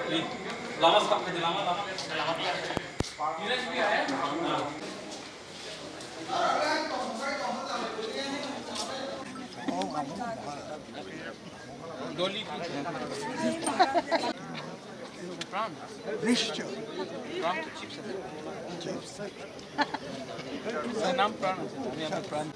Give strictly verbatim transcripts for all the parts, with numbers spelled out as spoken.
Lama sab khaidi, lama, lama. নিশ্চয়। নাম প্রাণ আছে, আমি আমার প্রাণ।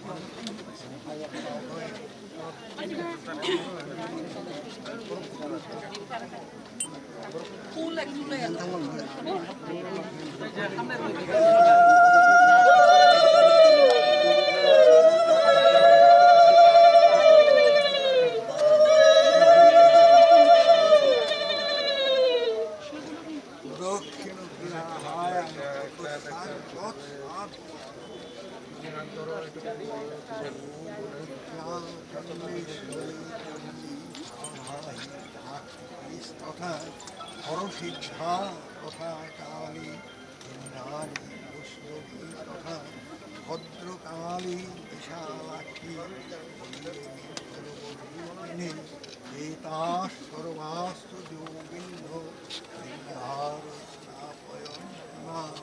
দক্ষিণ গ্রহায় তৎসাৎ তথা হরসিদ্ধা তথা কালী ইন্দ্রাণী বৈষ্ণবী তথা ভদ্রকালী বিশালাক্ষী ভৈরবী সর্বরূপিণী। এতাঃ সর্বাস্ত্বযোগিন্দ বিহার স্থাপয়ন্মাম।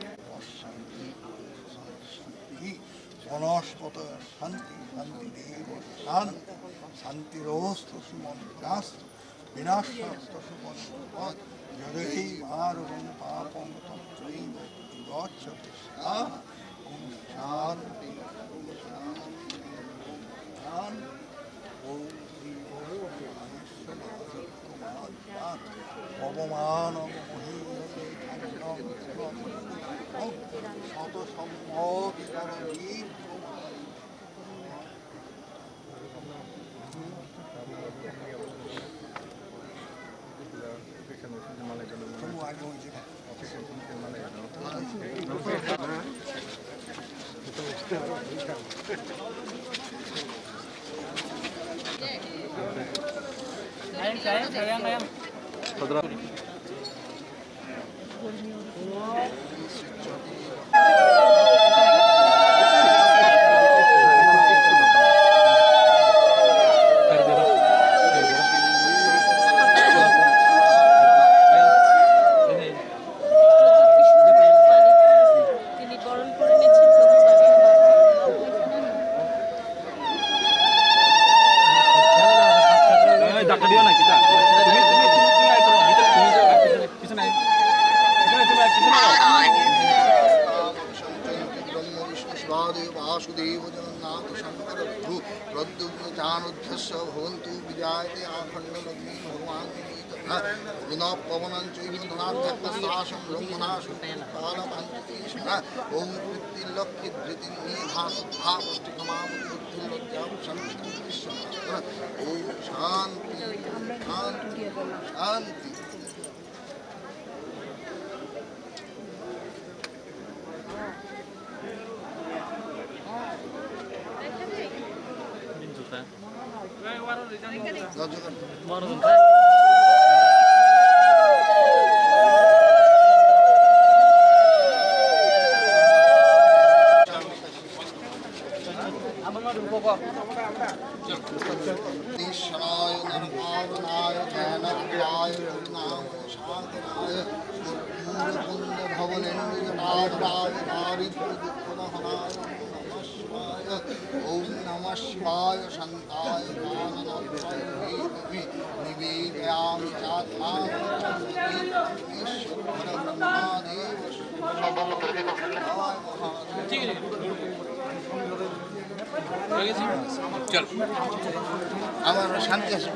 Banaspati shanti, shanti, vanaspataya shanti, shanti deva shanti, shantirostu sumangastu, vinashastu sumangastu, yadeva marutam papam tam chaiva vigacchati svaha. Om shanti, om shanti, om shanti. Om Hri Om Mahesh Mahesh Kumaran Pavamana Mohiyate Khandam Om Sato Sammo Vikarani. ॐ शान्ति लक्ष्मी धृति मेधा सद्भाव पुष्टि क्षमा बुद्धि लज्जा क्षमा। ॐ शान्ति शान्ति शान्ति। ईशानाय नरकारुणाय ज्ञानज्ञाय करुणासागराय कर्पूरपुण्यधवलेन्दुजटाधराय दारिद्र्यदुःखदहनाय नमः शिवाय। ॐ नमः शिवाय शान्ताय कामनार्थाय निवेदयामि चात्मानं महादेव। চল। আমার শান্তি আছে।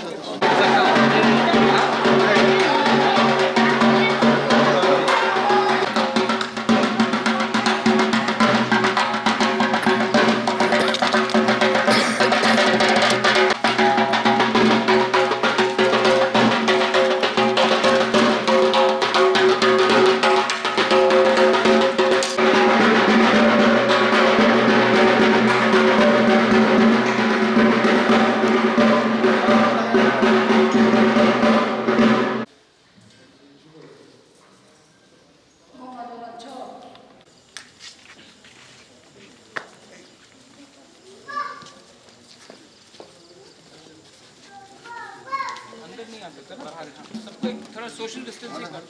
अंदर नहीं आ सकता, बाहर है। सबको एक थोड़ा सोशल डिस्टेंसिंग कर।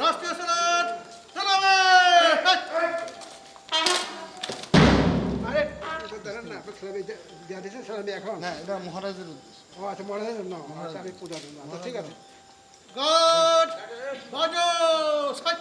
রাষ্ট্রীয় স্যালুট, চালাবে! আরে, এটা দাঁড়ান না, আপনার খেলাবে, এটা দেওয়া দিয়েছেন স্যার, আমি এখন। না, এটা মহারাজের উদ্দেশ্যে। ও আচ্ছা, মহারাজের জন্য। আচ্ছা, আমি পূজার জন্য। আচ্ছা, ঠিক আছে। গার্ড, বাজো, side.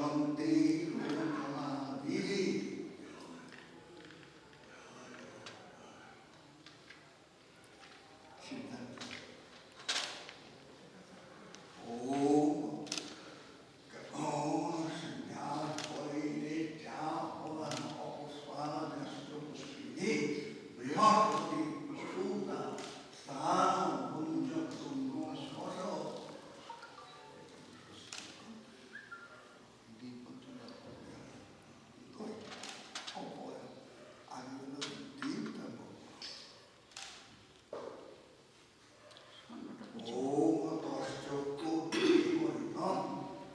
Santi Lochanadhiri. Om. Om Attascha Kothavivariddham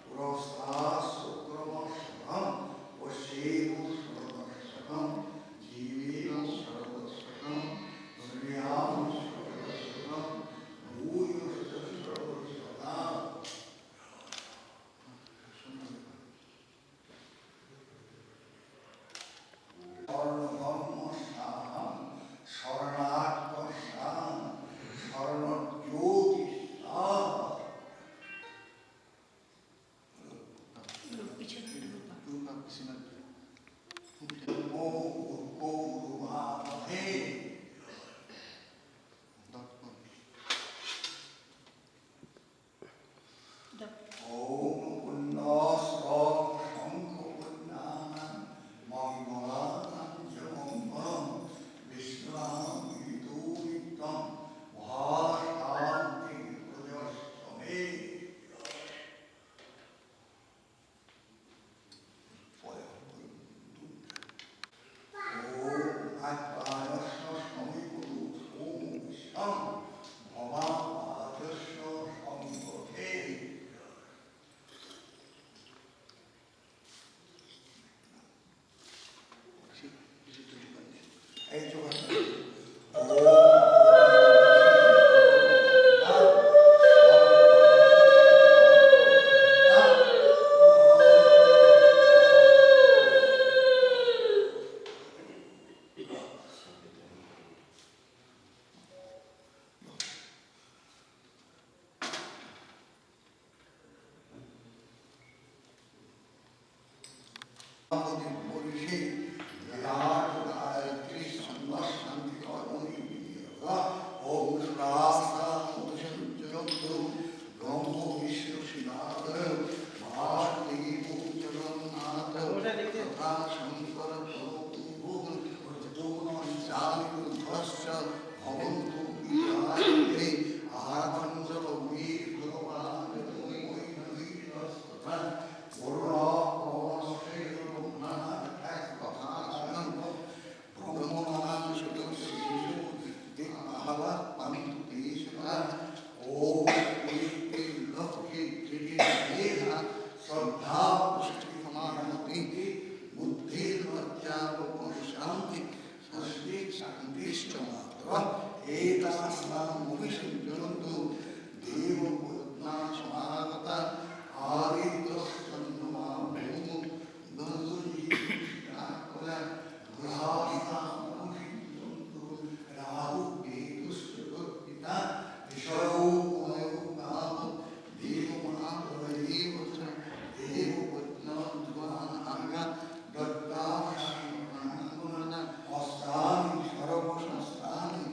Purastha Sukramasthadam Vasema Saradarshakam Jivema Saradarshakam Sriyama Saradarshakam Bhuyascha Saradarshakam. Sarvadharma saham, sarvadharma saham, sarvajyoti saham. Om Punnasrav Shankhapunnanam Mangalakancham Vishwam Vidunitam Mahashanti Pajasthame. Santiščamatra etasam abhisambuntu devaputna samāgatā ādityascha candamā bhūmo nañca jīvasiddhā kvaci grahasthānamanubhussantu rāhu ketusca dukkhitāni saro payo nāma devamātā yeva ca devaputnā tuvaṃ āga dattā saṅghaṃ astāni sarvasasthāni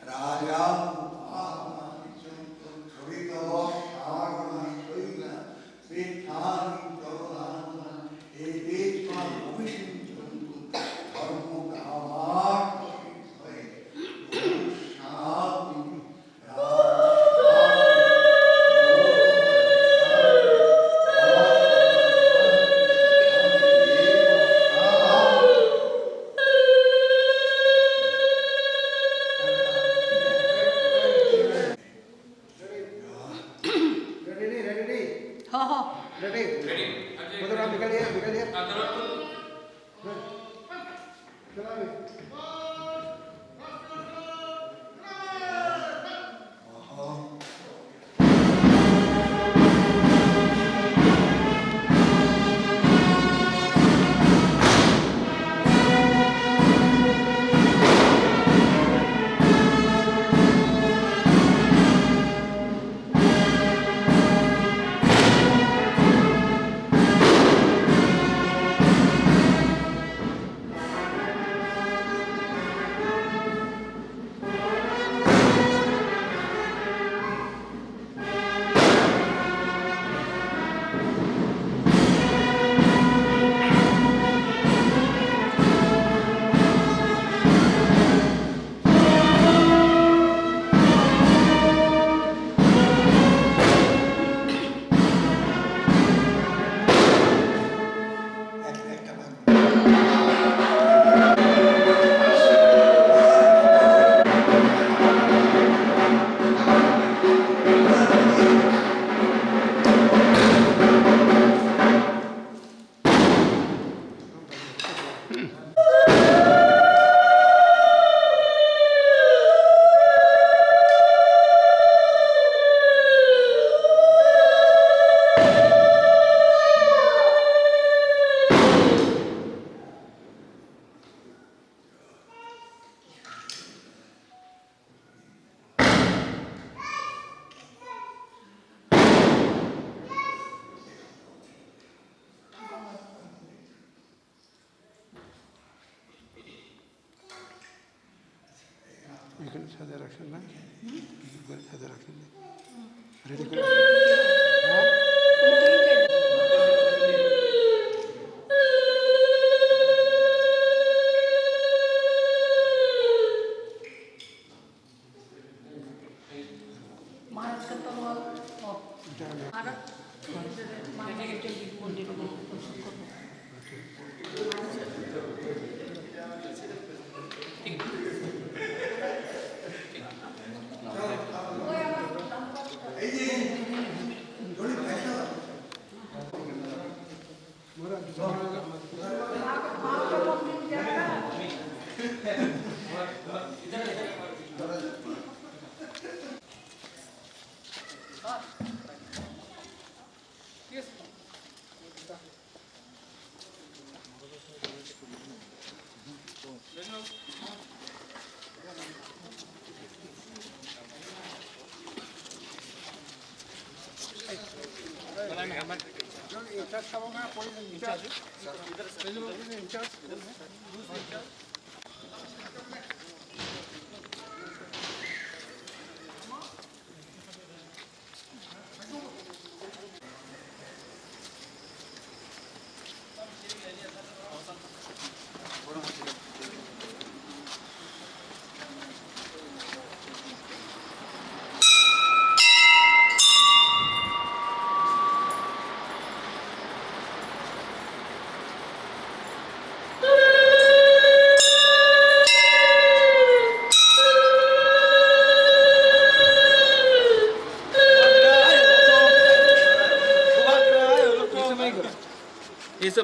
rājāno pāvananikkhantā saritava sāgaraṃ chaiva tithāni caranāmāni etesām abhisambuntu dhammadhammarthasiddhये. Om Shanti. Ready, ready, ready. हाँ, हाँ। Ready? Ready. मतलब आप निकल लिया, निकल लिया। हाँ, चलो। Saja raksin na? Gori saja raksin na? Ready kore. Ha? Esa